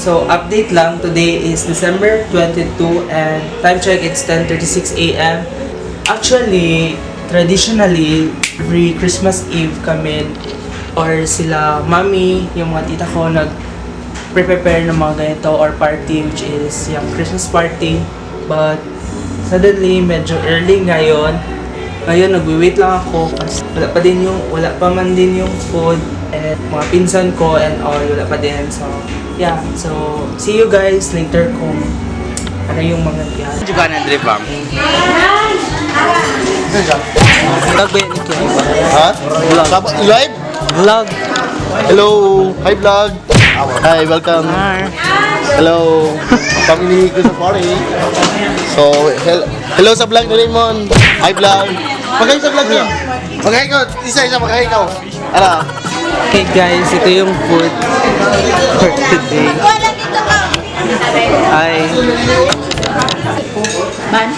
So update lang, today is December 22 and time check, it's 10:36 a.m. Actually, traditionally, every Christmas Eve kami or sila mami, yung mga tita ko, nag prepare ng mga ganito or party, which is yung Christmas party. But suddenly, medyo early ngayon. Ngayon, nagwi-wait lang ako kasi wala pa man din yung food and mga pinsan ko and all, wala pa din. So, yeah. So, see you guys later kung ano yung mga yan. Juga na drip bang. Vlog ba yan ito? Ha? Vlog. Live? Vlog. Hello! Hi, vlog! Hi, welcome! Hello! Family Christmas party! So, hello sa vlog ni Raymond! Hi, vlog! Mag-hi sa vlog niya! Mag-hi ka! Isa-isa, mag-hi ka! Ano? Okay guys, ito yung food for today. Wala dito ka. Hi. Ban?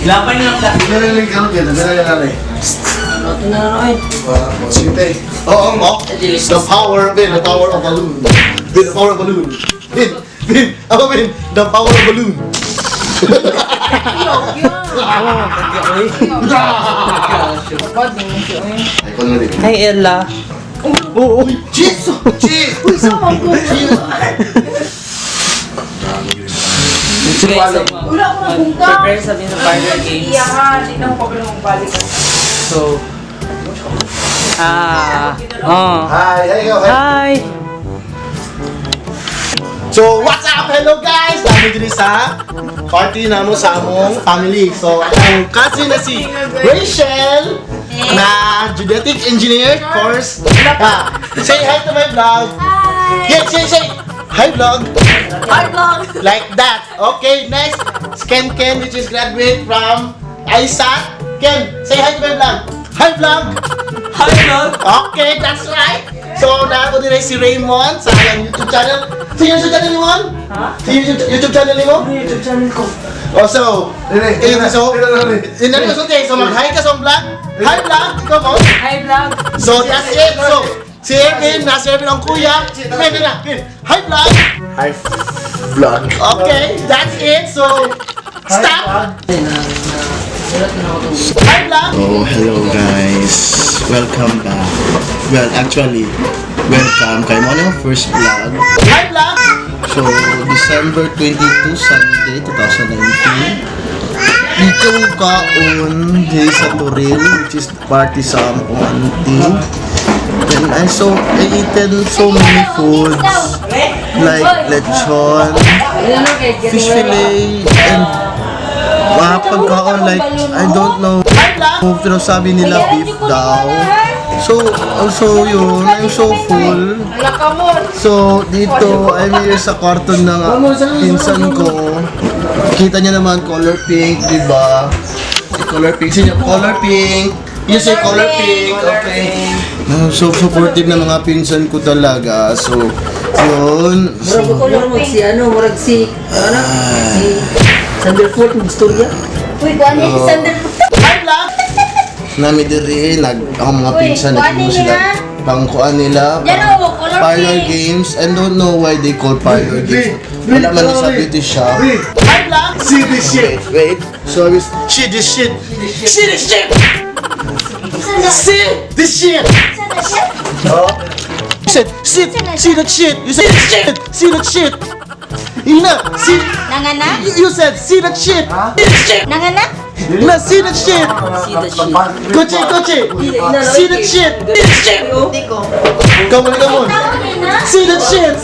Laban lang ka. Narinig ka lang, narinig ka lang. Oo, oh, the power, Bin, the power of balloon. Bin, the power of balloon. Bin, Bin, ako Bin, the power of balloon. Ay, na din. Hi, Ella. Oo. Cheese! Cheese! So guys, so, Wala ko nang bungka. prepare sabi sa parlor games. Iyakan, hindi na ko pabalo balik. So, oh. Hi, hi, hi. Hi! So, what's up? Hello guys! Nami diri sa party namo sa among family. So, ang cousin na si Rachel na genetic engineer course. Ah, say hi to my vlog. Hi! Yes, say, say. Hi, vlog. Hi, vlog! Like that. Okay, next. It's Ken Ken, which is graduate from ISAT. Ken, say hi to my vlog. Hi, vlog. Hi, vlog! Okay, that's right. So, naako din si Raymond sa kanyang YouTube channel. Sa YouTube channel ni Mon? Ha? Sa YouTube channel ni mo? Ano yung YouTube channel ko? Oh, so, kayo so, inano ko so, mag-hi ka sa vlog. Hi, vlog! Ikaw mo? Hi, vlog! So, that's it. So, si Ervin, nasa Ervin ang kuya. Ervin, na, Ervin. Hi, vlog! Hi, vlog. Okay, that's it. So, stop! Hi, vlog! Oh, hello guys. Welcome back. Well, actually, welcome kay mo yung first vlog. Hi, vlog! So, December 22, Sunday, 2019. Dito kaon di sa Toril, which is party sa among auntie. Then I eaten so many foods like lechon, fish fillet, and mga pagkaon like, I don't know, Hi, vlog! pero sabi nila beef daw. So, also yun, I'm so full. So, dito, I'm here sa kwarto ng pinsan ko. Kita niyo naman, color pink, di ba? Si color pink. Sino? Color pink. You say color pink. Okay. No, so, supportive na mga pinsan ko talaga. So, yun. So, Murag color mo si ano, murag si ano, si Thunderfoot ng istorya. Uy, kuha niya si Sander. Hi, vlog! Nami diri nag ang mga Uy, pinsan kuha nag niya. sila pangkuan nila Yan pang o, color parlor pink. games. I don't know why they call parlor games. Wala man sa beauty shop. Hi, vlog! See this shit. Wait, so I was See this shit! See this shit! See this shit! You said sit, see that shit. You said shit, see that shit. Ina, see Nanganak? you said see that shit. Nanganak? Ina, see that shit. See the shit. Koche, koche. See that shit. Come on, come on. Tao din na? See that shit.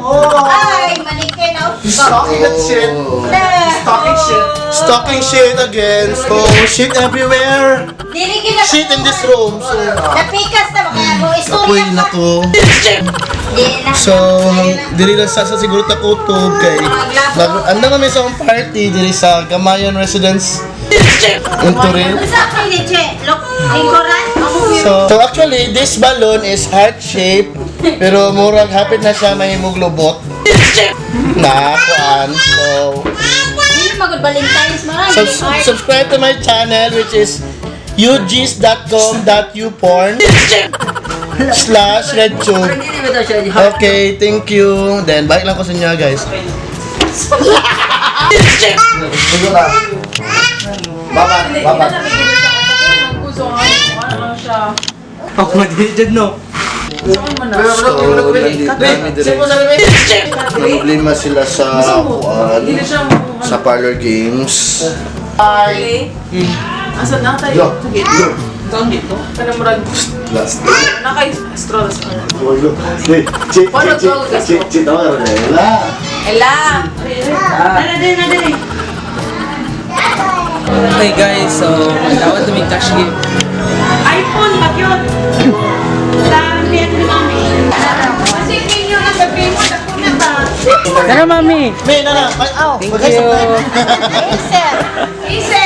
Ay, malikay na. Stalking that shit! Stalking shit! Stalking shit again. So shit everywhere. Dili gina. Shit in this room. So Napikas na ba kaya mo Apoy, istorya pa. nako. Di na. So, diri lang sa siguro ta kutob kay nag ano kami sa akong party diri sa Gamayan Residence in Toril. Unsa kay ni Che? Look, lingkuran? So actually this balloon is heart shape pero murag hapit na siya mahimong lubot. Na kuan. So, Dili magud Valentine's mga subscribe to my channel, which is ugis.com.uporn/redtube. Hindi ba daw siya? Okay, thank you. Then, balik lang ko sa inyo, guys. Gusto ka? Baba, baba. Ako madili no. So, nandito kami dire. Problema sila sa kuan, sa parlor games. Asan na tayo? Yo, yo. Dito? Kanang murag Last. nakay straw sa Yo, che, che, che, che, che, tama ka rin. Wala. Ella. Okay guys, so magdawat tumig cash gift. iPhone ba yun? Sa ni mami. Kasi ninyo ang gabi mo dako na ba? Tara mami! May, na, na. Ay, aw. Thank you! Acer.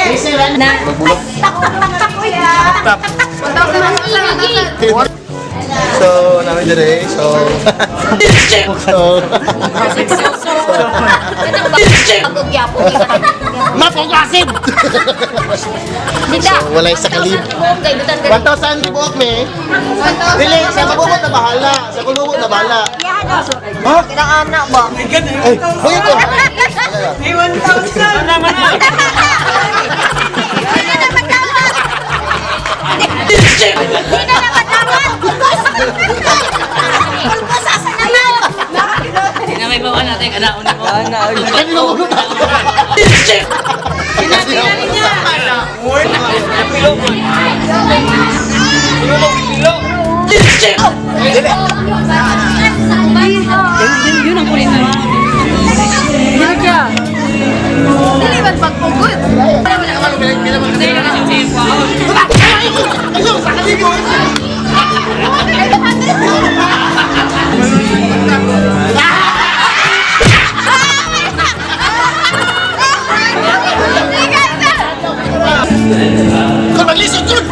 Acer. Na. Tak tak tak tak. Uy. Tak tak tak. So, namin dire. So, so, Mapugasim! Dida. So, walay sa kalib. 1,000 tibuok me. Dili, sa kulubot na bahala. Sa kulubot na bahala. Ha? Kinaanak ba? Ay, kuya ko. Hey, 1,000! Hindi na naman dapat. Hindi na naman dapat. Pulbos asa naman. Ana, Ay, nilulunod ako. Yun ang kulit na. Dili man pagpugod. Ayun, sa kalibot. Kung maglisod, kung!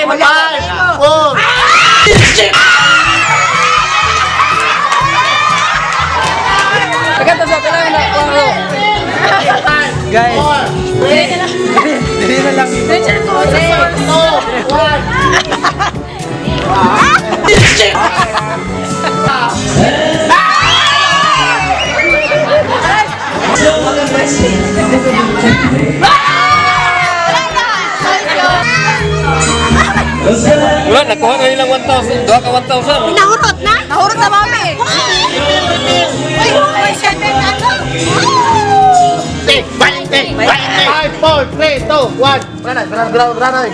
Five, four, Guys, dili na lang. two, one. Wala, nakuha na nilang 1,000. Duha ka 1,000. Nahurot na? Nahurot na mami. Uy, uy, syempre ano? Five, four, three, two, one. Branay, branay, branay, branay.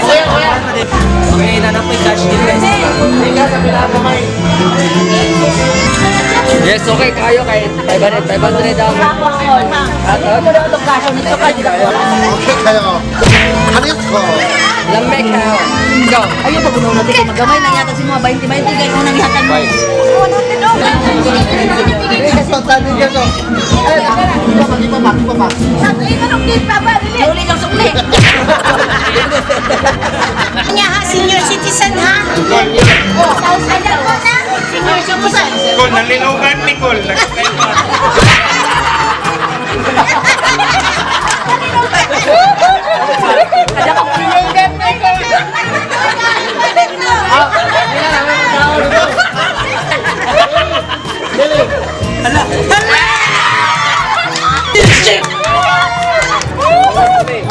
Kuya, kuya. Okay, nanap may cash gift guys. Yes, okay kayo kay 500, 500 ang. Okay kayo. Ano yung score? Lamig kayo. Go. Ayaw pa puno natin kay magamay na yata si mga 20-20 kay unang ihatag mo. Pagtanin ka to. Ay, iba pa, iba pa, iba pa. Huli ng sukli. Niya ha, senior citizen ha. Oh, alam mo na. Senior citizen. Nicole, nalinugan, Nicole.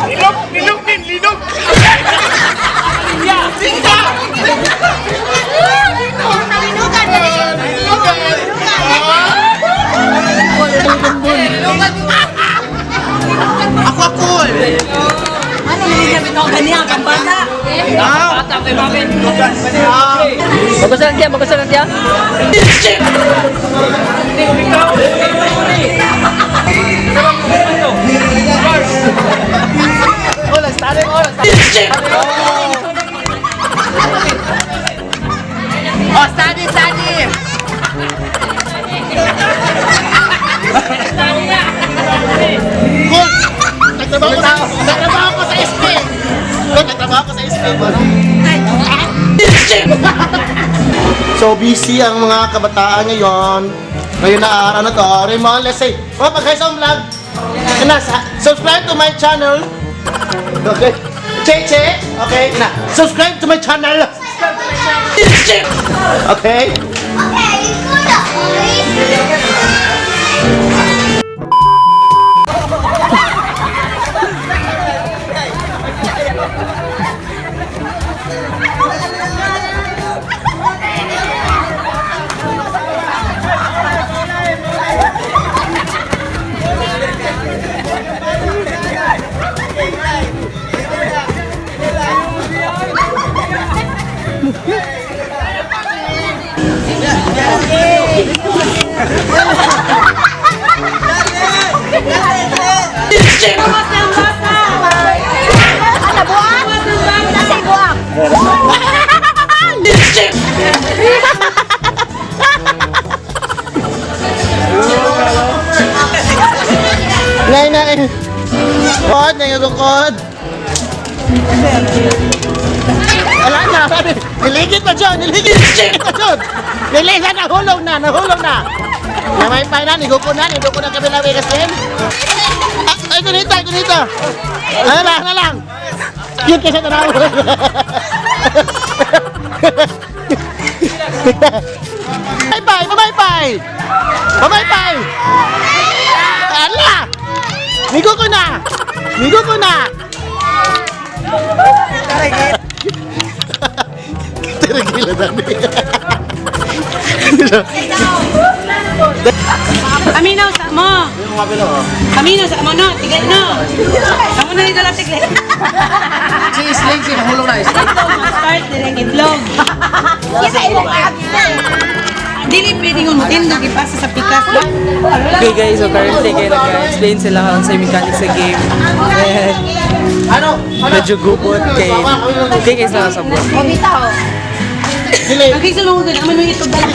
Lilok, lilok din, lilok. Ako, ako eh. Ano nililabit ako ganyan kang bata? Mabasa lang tiya, mabasa lang tiya. Oras, tanim, oras. So busy ang mga kabataan ngayon. Ngayon na araw na to. Raymond, let's say, oh, pag sa vlog. Na, subscribe to my channel. Okay. Che, che. Okay, na. Subscribe to my channel. Okay. Okay, good. Gawas ng bata! Ano, buwak? Gawas ng bata! Nasa buwak? Ngay na eh. Kod, ngay ko kod. Wala na, sabi. Niligit pa dyan, niligit pa dyan. Niligit na, nahulog na, nahulog na. Namaypay na, niguko na, niguko na kami lang kasi. Ah, ay, kunita, kunita. Ano lang, ano lang. Cute kasi tanaw. Pamaypay, pamaypay. Pamaypay. Ala! Migo ko na! Migo ko na! Tirigila na Aminaw sa mo! Aminaw sa mo, no? Tigay, no? Amo na dito lang tigay. Si Isling, si nahulog na Isling. Ito, start direng itlog. Kita ilang absent. Dili pwede nga mutindog ipasa sa pikas. Okay guys, so currently kay nag-explain sila kung sa mechanics sa game. And Ano? medyo gubot kay okay kay sa sabot. O, bitaw. Dili. Okay, sa mga ganun, amo itlog dali.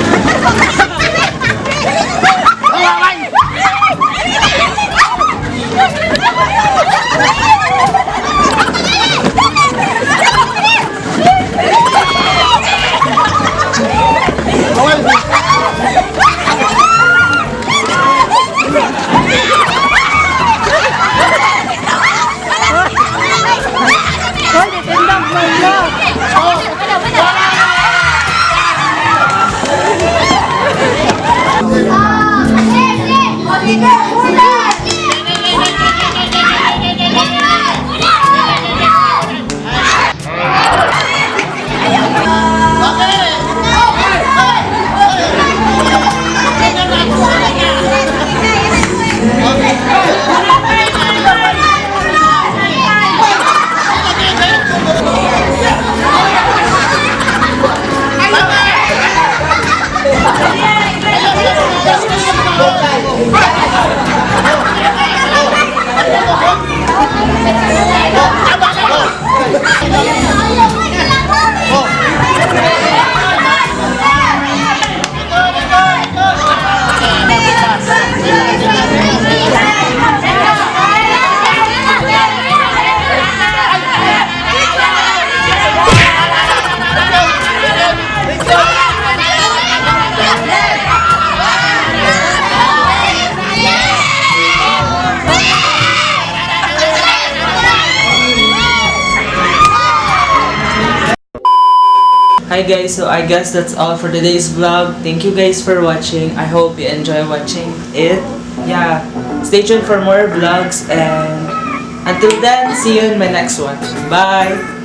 Hi guys, so I guess that's all for today's vlog. Thank you guys for watching. I hope you enjoy watching it. Yeah, stay tuned for more vlogs and until then, see you in my next one. Bye!